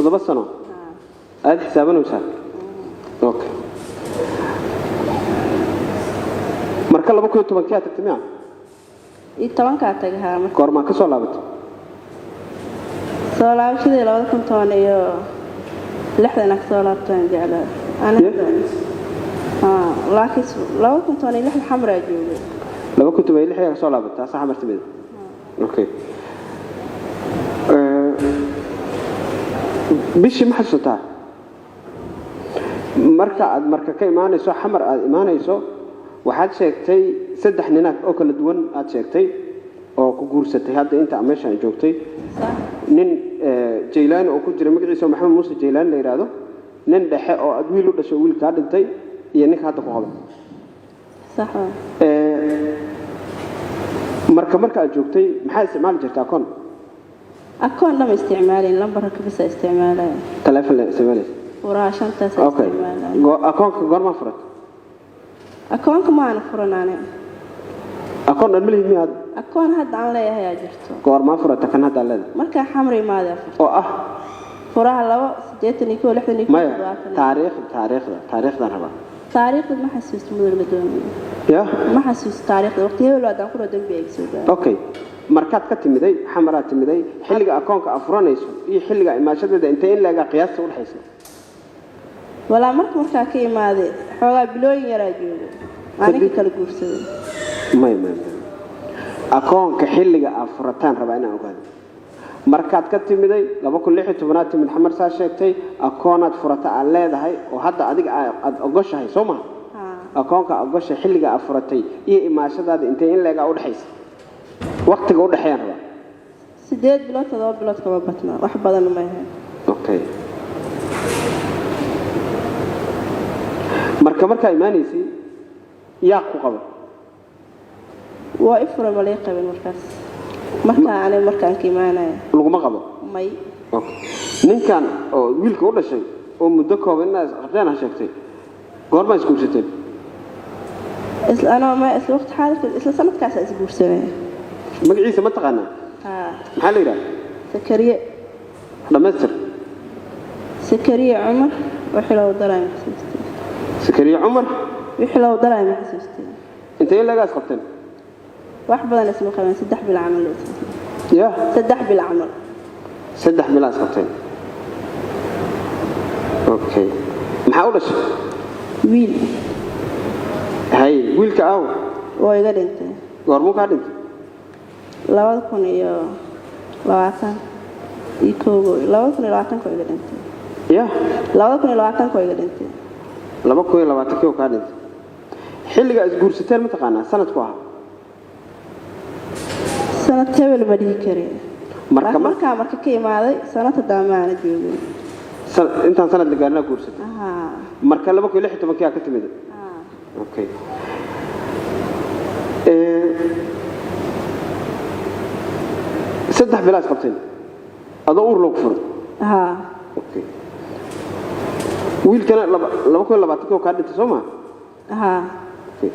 7 sano aada xisaabanaysaa. Okay, marka 2010-kii aad tagtay miya? Iyo tobankaa tagay, haa, marka. Goormaa ka soo laabatay? Soo laabashadii 2016-dan ka soo laabtaan jeclaa aniga. Haa, laakiin 2016 Xamraa joogay. 2016 ka soo laabatay, asaa Xamar timid. Okay. Bishii ma xasuusataa marka aad marka ka imaanayso Xamar aad imaanayso? Waxaad sheegtay saddex ninaad oo kala duwan aad sheegtay oo ku guursatay hadda inta meeshaan joogtay. Sax. Nin Jaylaani oo ku jira, magaciisa oo Maxamed Muuse Jaylaani la yidhaahdo, nin dhexe oo aad wiil u dhashay oo wiil kaa dhintay, iyo ninka hadda ku qaba. Sax waa. Marka aad joogtay maxaa isticmaali jirta akoon? Akoon dhama isticmaalayn, lambarka bisa isticmaalaya. Taleefon la isticmaalaysa? Furaha shantaas Okay. isticmaalaya. Akoonka goormaa furat? Akoonka maana furan ani. Akoon dhan ma lihid miya hadda? Akoon hadda aan leeyahay aa jirto. Goormaa furata kan hadda leedahay? Markaa Xamar imaaday furta. Oo ah? Furaha 2 81 61 Maya. 70. Taariikhdan rabaa. Taariikhda ma xasuusto, mudan la doonayo. Ya? Ma xasuusto taariikhda waqti hebel haddaan kula dambi ay soo gaaray. Okay, markaad ka timiday Xamaraad timiday, xilliga akoonka aad furanayso iyo xilliga imaashadeeda intee in leegaa qiyaasta udhexaysa? Walaa markaa ka imaaday xoogaa bilooyin yaraa joogay maalinka kala guursaday. May, may, may, akoonka xilliga aad furataan rabaa inaan ogaado. Markaad ka timiday 2016-aad timid Xamar, saa sheegtay, akoonaad furata aad leedahay oo hadda adiga aad ogoshahay, soo maha? Haa. Akoonka aad ogoshahay xilliga aad furatay iyo imaashadaada intee in leegaa udhexaysa? Waqtiga udhexeeyaan rabaa. 8 bilood, 7 bilood kama badna, wax badan ma ahayn. Okay, marka markaa imaanaysay yaa ku qaba? Waa i furay, ma lii qabin markaas, markaa aniga markaan ka imaanaya. Laguma qabo? May. Okay, ninkan oo wiilka u dhashay oo muddo kooban inaad qabteen ha sheegtay, goormaa isguursateen? Isla anoo ma isla waqti xaadirka, isla sanadkaasa isguursanaya. Magaciisa ma taqaanaa? Haa. Maxaa la yidhaha? Sakariye. Dhammaystir. Sakariye Cumar, wixii loogu daray ma xasuustay. Sakariye Cumar. Wixii loogu daray ma xasuustay. Intee in lagaa isqabteen? Wax badan isma qabeen, 3 bil camal la isqabteen. Ya? 3 bil camal. 3 bilaa isqabteen. Okay, maxaa u dhashay? Wiil. Hay, wiilka aaw? Oo iga dhintay. Goormuu kaa dhintay? 2021, 2020-ka iga dhintay. Ya? 2020-ka iga dhintay. 2020-kii uu kaa dhintay. Xilliga isguursateen ma taqaanaa sanadku ahaa? Sanad hebel ma dhihi karin. Marka markaa marka ka imaaday sanad haddaa maana joogin. Intaan sanad la gaarinaa guursatay? Haa. Marka 2016-kii aa ka timid? Haa. Okay. 3 bilaa isqabteen adoo uur loogu furay? Haa. Okay, wiilkana 2020-kii oo kaa dhintay, soo maa? Haa. Okay.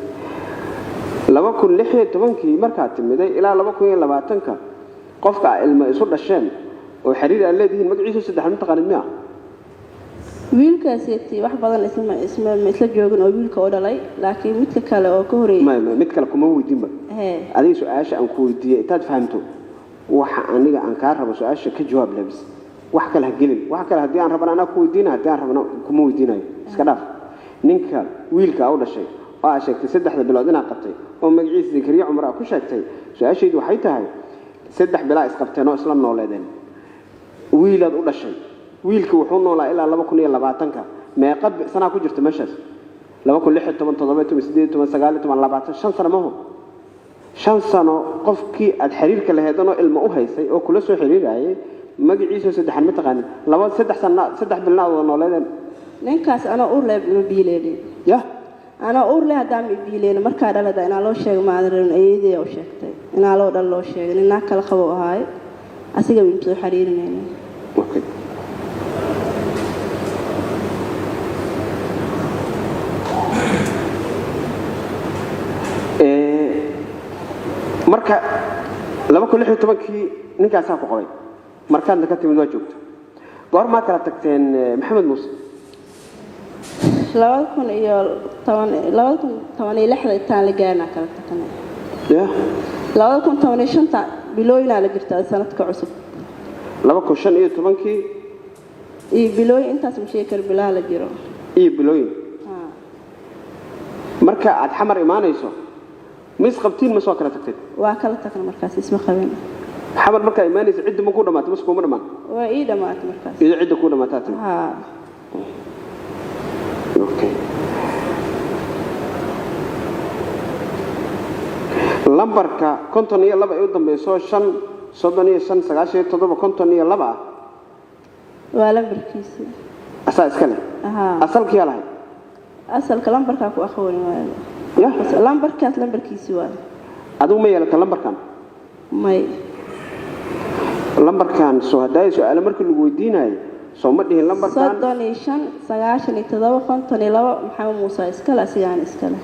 2016-kii markaad timiday ilaa 2020-ka qofka aa ilma isu dhasheen oo xiriir aad leedihiin magaciisu saddex ma taqaanid miya? Wiilkaaseti wax badan isma isma ma isla joogin oo wiilka oo dhalay, laakiin midka kale oo ka horeeyay. Maya, maya, mid kale kuma weydiinba. Hee. Adiga su-aasha aan ku weydiiyey intaad fahamto waxa aniga aan kaa rabo, su-aasha ka jawaab lebis, wax kale ha gelin. Wax kale haddii aan rabana anaa ku weydiina, haddii aan rabana kuma weydiinayo, iska dhaaf. Ninka wiilka u dhashay oo aad sheegtay 3-da bilood inaad qabtay oo magaciisa Zakariya Cumar aa ku sheegtay, su-aashaydu waxay tahay: 3 bilaa isqabteen oo isla nooleedeen, wiilaad u dhashay, wiilka wuxuu noolaa ilaa 2020-ka. Meeqa sanaa ku jirta meeshaas? 2016, 17, 18, 19, 20, 5 sano maho? 5 sano qofkii aad xiriirka laheedanoo ilmo u haysay oo kula soo xiriirayay magaciisoo saddexan ma taqaanin, laba saddex sana, 3 bilna aad wada nooleedeen? Ninkaas anoo uur leh ma biileelin. Ya? Anoo uur leh haddaan ma biileelin. Markaa dhalada inaa loo sheego ma aadan rabin, ayeedii u sheegtay inaa loo dhal loo sheegay. Ninaa kala qabo ahaaye, asiga baynu soo xiriirinayna. Okay. Marka 2016-kii ninkaasaa ku qabay, markaadna ka timid waa joogta. Goormaa kala tagteen Maxamed Muuse? 2010, 2016 intaan la gaarnaa kala tagnay. Ya? 2015-ta bilooyinaa la jirtaa sanadka cusub. 2015-kii. Iyo bilooyin intaas ma sheegi karo, bilaha la jiro. Iyo bilooyin. Haa. Marka aad Xamar imaanayso ma isqabtiin ma soo kala tagteen? Waa kala tagna markaas, isma qabin. Xamar markaa imaanayso cidda ma ku dhamaatay mase kuma dhamaan? Waa ii dhammaatay markaas. Iyadoo cidda ku dhamaataa timi? Haa. Okay, lambarka 52 ay u dambeyso 5 35 97 52 ah. Waa lambarkiisii. Asaa iska leh? Haa. Asalkiyaa lahayd? Asalka lambarkaa ku aqooni waayo. Ya? Lambarkaas lambarkiisii waa. Adigu ma yeelata lambarkan? May. Lambarkan soo hadaayo su-aale markii lagu weydiinayo soo ma dhihin lambarkan? 35 97 52 Maxamed Muuse iskale, asigaana iskale.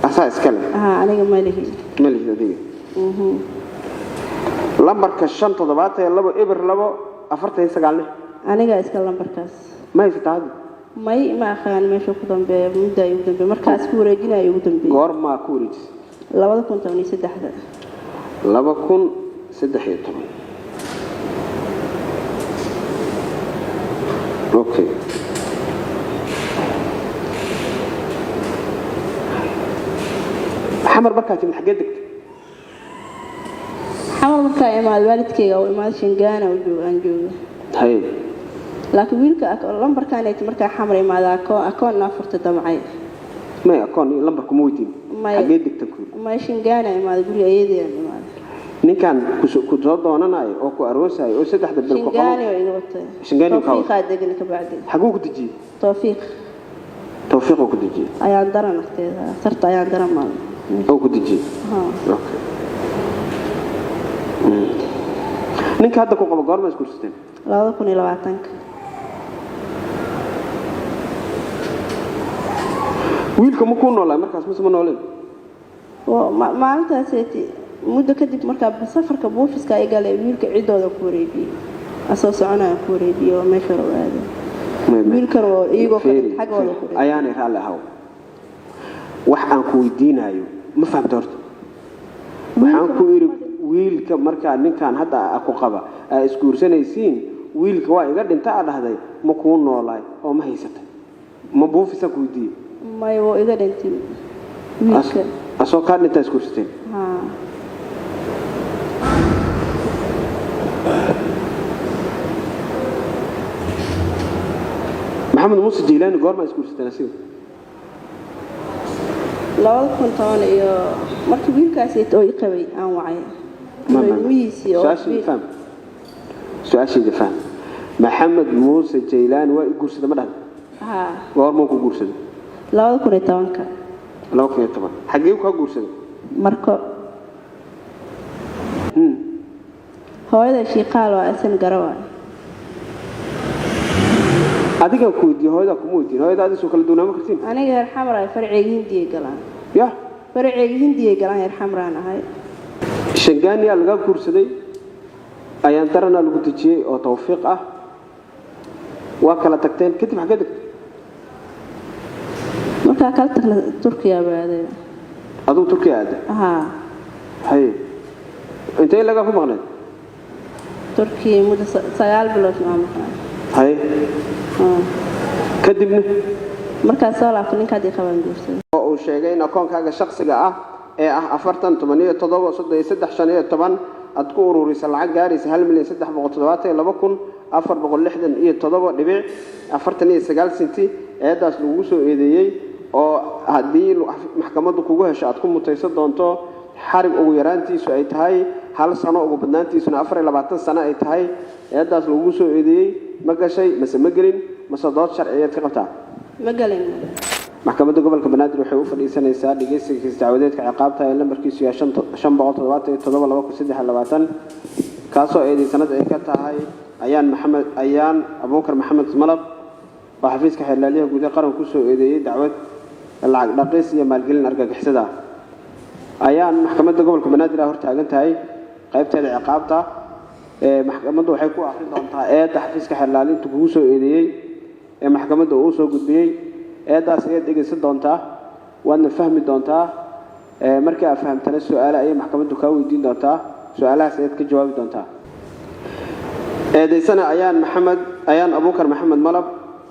Asaa iska leh? Haa, aniga ma lihi. Ma lihid adiga. Lambarka 5 72 0 2 49 Anigaa iska lambarkaas. Ma haysataa hadda? May, ma aqaan meeshuu ku dambeeya. Mudda ay ugu dambeeya markaas ku wareejinaya ugu dambeeyay. Goormaa ku wareejisay? 2013. 2013, okay. Xamar markaa timid xaggee degtay? Xamar markaa imaad waalidkayga oo imaad Shangaana u jooga aan jooga. Haye. Laakiin wiilka lambarkaan ay markaa Xamar imaada akoon naa furta damcay. May, akoon iyo lambar kuma weydiin. May. Xaggee degta ku yidhi? May, Shangaana imaada, guriga ayadii imaada. Ninkan ku soo doonanayo oo ku aroosayo oo saddexda bil ku qabo. Shangaani oo iga watay. Shangaani oo kaa watay. Tawfiiqaa degan ka bacdi. Xaguu ku dejiyey? Tawfiiq. Tawfiiquu ku dejiyey? Ayaan daran agteeda sarta ayaan daran maalin. Oo ku dejiyey? Haa. Okay. Ninka hadda ku qabo goorma isguursateen? 2020-ka. Wiilka ma kuu noolaa markaas mise ma nooleen? Maalintaas muddo kadib markaa safarka buufiska ay galay, wiilka ciddooda ku wareejiyey, asoo soconaya ku wareejiyey oo meesha hore u aaday. Wiilkan oo iyagoo ka Fiiri, xaggooda fiiri. ku dhigay. Ayaanay raalli ahaw, wax aan ku weydiinayo ma fahamta horta. Waxaan ku idhi wiilka markaa ninkan hadda ku qaba aa isguursanaysiin, wiilka waa iga dhinta aa dhahday, ma kuu noolaay oo ma haysatay ma buufisa ku weydiiyey? May, wuu iga dhintay wiilka. Asoo kaa dhintaa isguursateen? Haa. Maxamed Muuse Jaylaani goormaa isguursateen asiga? 2010 iyo markii wiilkaasi oo i qabay aan wacay ilmihiisii oo Su-aashayda faham, su-aashayda faham. Maxamed Muuse Jaylaani waa i guursada ma dhahda? Haa. Goormuu ku guursaday? 2010-ka. 2010 xaggee kaa guursaday? Marko. Hooyada shiiqaal waa isan gara waay. Adigaan ku weydiiye, hooyadaa kuma weydiin. Hooyada adisoo kala duwanaa ma kartiin. Aniga heer Xamar ay farceyga Hindiyay galaan. Ya? Farceyga Hindiyay galaan, heer Xamraan ahay. Shangaaniyaa laga guursaday, ayaan daranaa lagu dejiyey oo Tawfiiq ah. Waa kala tagteen kadib, xaggee degtay? Markaa kala tagna Turkiya baaday. Adigu Turkiya aada? Haa. Haye, intee lagaa ku maqneed? Turkiya muddo 9 bilood maa maqnaa. Haye. Haa. Kadibna? Markaa soo laabtay ninka haddii qabaan guursaday. Oo uu sheegay in akoonkaaga shakhsiga ah ee ah 40 17 33 15 aad ku ururisa lacag gaaraysa 1,372,467.49 senti. Eedaas lagugu soo eedeeyey oo haddii maxkamaddu kugu hesho aad ku mutaysan doonto xarig ugu yaraantiisu ay tahay hal sano, ugu badnaantiisuna 24 sano ay tahay, eedaas lagugu soo eedeeyey ma gashay mase ma gelin, mase dood sharciyeed ka qabtaa? Ma gelin. Maxkamadda Gobolka Banaadir waxay u fadhiisanaysaa dhegeysiga kiis dacwadeedka ciqaabta ee lambarkiisu yahay 577 2023, kaasoo eeday sanad ay ka tahay Ayaan Maxamed, Ayaan Abuukar Maxamed Malab, oo xafiiska xeerlaaliyaha guud ee qaranka kusoo eedeeyey dacwad lacag dhaqis iyo maalgelin argagixisada ah. Ayaan maxkamadda Gobolka Banaadir ah hortaagan tahay qaybteeda ciqaabta. Maxkamaddu waxay ku akrin doontaa eedda xafiiska xeerlaalinta kugu soo eedeeyey ee maxkamadda uu soo gudbiyey. Eeddaas ayaad dhegeysan doontaa, waadna fahmi doontaa. Markii aad fahamtana su-aale ayay maxkamaddu kaa weydiin doontaa, su-aalahaas ayaad ka jawaabi doontaa. Eedaysana Ayaan Maxamed, Ayaan Abuukar Maxamed Malab,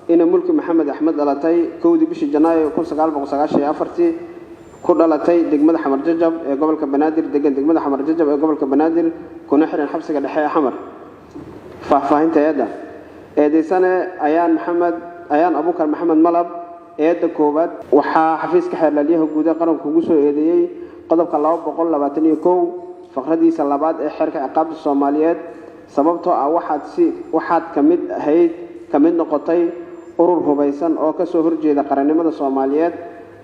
ina Mulki Maxamed Axmed, dhalatay 1dii bishii Janaayo 1994-tii, ku dhalatay degmada Xamar Jajab ee gobolka Banaadir, degan degmada Xamar Jajab ee gobolka Banaadir, kuna xiran xabsiga dhexe ee Xamar. Faahfaahinta eedda: eedaysane Ayaan Maxamed, Ayaan Abuukar Maxamed Malab, eedda koowaad waxaa xafiiska xeerlaalyaha guud ee qaranku ugu soo eedeeyey qodobka 221 faqradiisa labaad ee xeerka ciqaabta Soomaaliyeed, sababtoo ah waxaad ka mid ahayd, ka mid noqotay urur hubaysan oo kasoo horjeeda qarannimada Soomaaliyeed,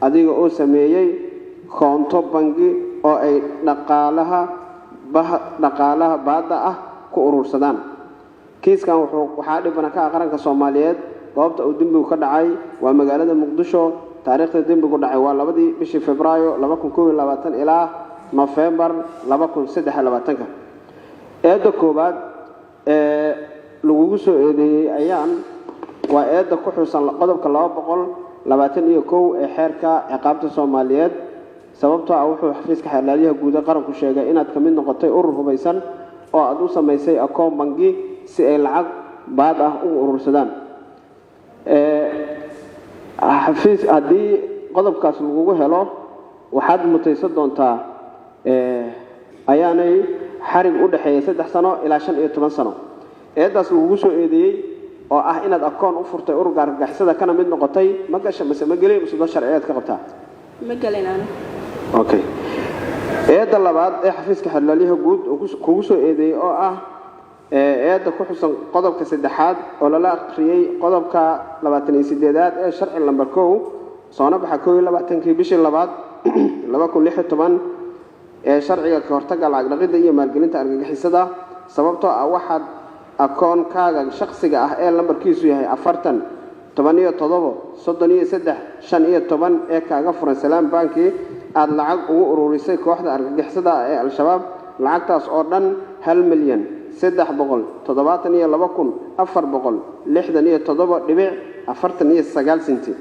adiga oo sameeyey koonto bangi oo ay dhaqaalaha baadda ah ku urursadaan. Kiiskan waxaa dhibana ka ah qaranka Soomaaliyeed. Goobta uu dembigu ka dhacay waa magaalada Muqdisho. Taariikhda dembigu dhacay waa 2dii bishii Febraayo 2021 ilaa Nofembar 2023-ka. Eedda koowaad ee lagugu soo eedeeyey Ayaan waa eedda ku xusan qodobka 221 ee xeerka ciqaabta Soomaaliyeed, sababtoo ah wuxuu xafiiska xeerlaalyaha guud ee qaranku sheegay inaad ka mid noqotay urur hubaysan oo aada u samaysay akoon bangi si ay lacag baad ah u urursadaan. Xafiis haddii qodobkaas lagugu helo, waxaad mutaysan doontaa, ayaanay, xarig u dhexeeya 3 sano ilaa 15 sano. Eeddaas lagugu soo eedeeyey oo ah inaad akoon u furtay ururka argagixisada kana mid noqotay, ma gasha mase ma gelin, mise dood sharciyeed ka qabtaa? Ma gelin ani. Okay. Eedda labaad ee xafiiska xeerlaalyaha guud uu kugu soo eedeeyey oo ah eedda ku xusan qodobka saddexaad oo lala akhriyey qodobka 28aad ee sharci lambar 1, soona baxa 21-kii bishii labaad 2016 ee sharciga ka hortagga lacag dhaqidda iyo maalgelinta argagixisada, sababtoo ah waxaad akoonkaaga shakhsiga ah ee lambarkiisu yahay 40 17 33 15 ee kaaga furan Salaam Banki aada lacag ugu ururisay kooxda argagixisada ah ee Al-Shabaab, lacagtaas oo dhan 1,372,467.49 senti,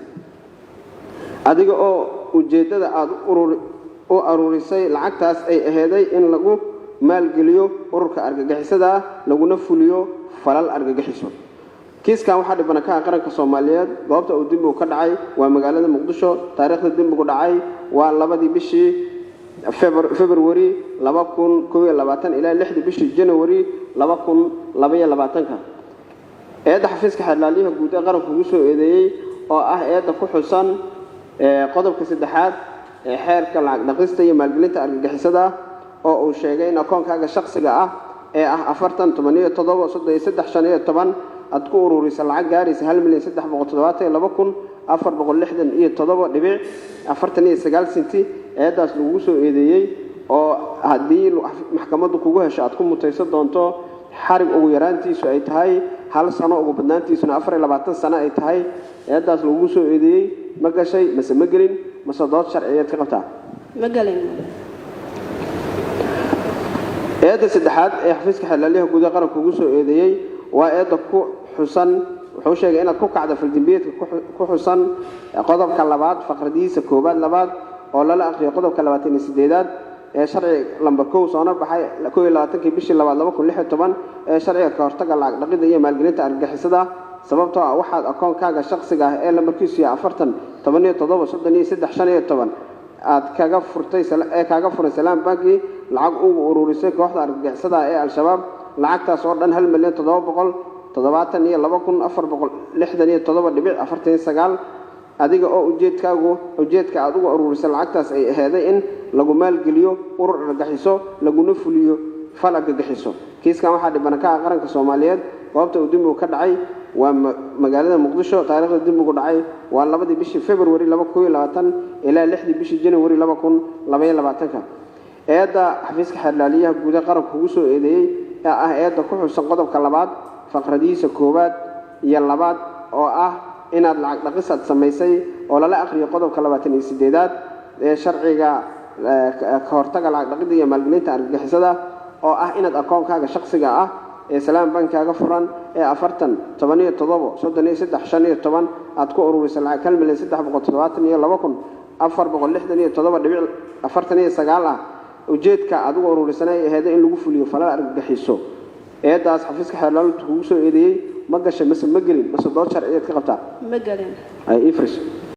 adiga oo ujeeddada aada u aruurisay lacagtaas ay aheeday in lagu maalgeliyo ururka argagixisada ah laguna fuliyo falal argagixiso. Kiiskan waxaa dhibana ka ah qaranka Soomaaliyeed. Goobta uu dembigu ka dhacay waa magaalada Muqdisho. Taariikhda dembigu dhacay waa 2dii bishii February 2021 ilaa 6dii bishii January 2022-ka. Eedda xafiiska xeerlaalyaha guud ee qaranku ugu soo eedeeyey oo ah eedda ku xusan qodobka saddexaad ee xeerka lacag dhaqista iyo maalgelinta argagixisada, oo uu sheegay in akoonkaaga shakhsiga ah ee ah 40 17 33 15 aad ku ururisa lacag gaaraysa 1,372,467.49 senti, eeddaas lagugu soo eedeeyey oo haddii maxkamaddu kugu hesho aad ku mutaysan doonto xarig ugu yaraantiisu ay tahay hal sano, ugu badnaantiisuna 24 sano ay tahay, eeddaas lagugu soo eedeeyey ma gashay mase ma gelin, mase dood sharciyeed ka qabtaa? Ma gelin. Eedda saddexaad ee xafiiska xeerlaalyaha guud ee qaranka ugu soo eedeeyey waa eedda ku xusan, wuxuu sheegay inaad ku kacda faldembiyeedka ku xusan qodobka labaad faqradiisa koowaad labaad oo lala aqriyo qodobka 28aad ee sharci lambar 1, soona baxay 21-kii bishii labaad 2016 ee sharciga ka hortagga lacag dhaqidda iyo maalgelinta argagixisada, sababtoo ah waxaad akoonkaaga shakhsiga ah ee lambarkiisu yahay 40 17 33 15 aad kaga furtay ee kaaga furay Salaam Banki lacag ugu ururisay kooxda argagixisada ee Al-Shabaab, lacagtaas oo dhan 1,772,467.49, adiga oo ujeedka aad uga ururisay lacagtaas ay aheeday in lagu maalgeliyo urur argagixiso laguna fuliyo fal argagixiso. Kiiskan waxaa dhibana ka ah qaranka Soomaaliyeed. Goobta uu dembigu ka dhacay waa magaalada Muqdisho. Taariikhda dembigu dhacay waa 2dii bishii February 2021 ilaa 6dii bishii January 2022-ka. Eedda xafiiska xeerlaaliyaha guud ee qaranka ugu soo eedeeyey ee ah eedda ku xusan qodobka labaad faqradiisa koowaad iyo labaad oo ah inaad lacag dhaqisaad samaysay oo lala aqriyo qodobka 28aad ee sharciga ka hortagga lacag dhaqidda iyo maalgelinta argagixisada, oo ah inaad akoonkaaga shakhsiga ah Ee Salaam Bankaaga furan ee 40 17 33 15 aad ku ururisay lacag 1,372,467.49 ah, ujeedka aad ugu ururisanay ay ahayd in lagu fuliyo falal argagixiso, eedaas xafiiska xeerlaalintu kugu soo eedeeyey ma gashay mase ma gelin, mase dood sharciyeed ka qabtaa? Ma gelin. Ay ifris.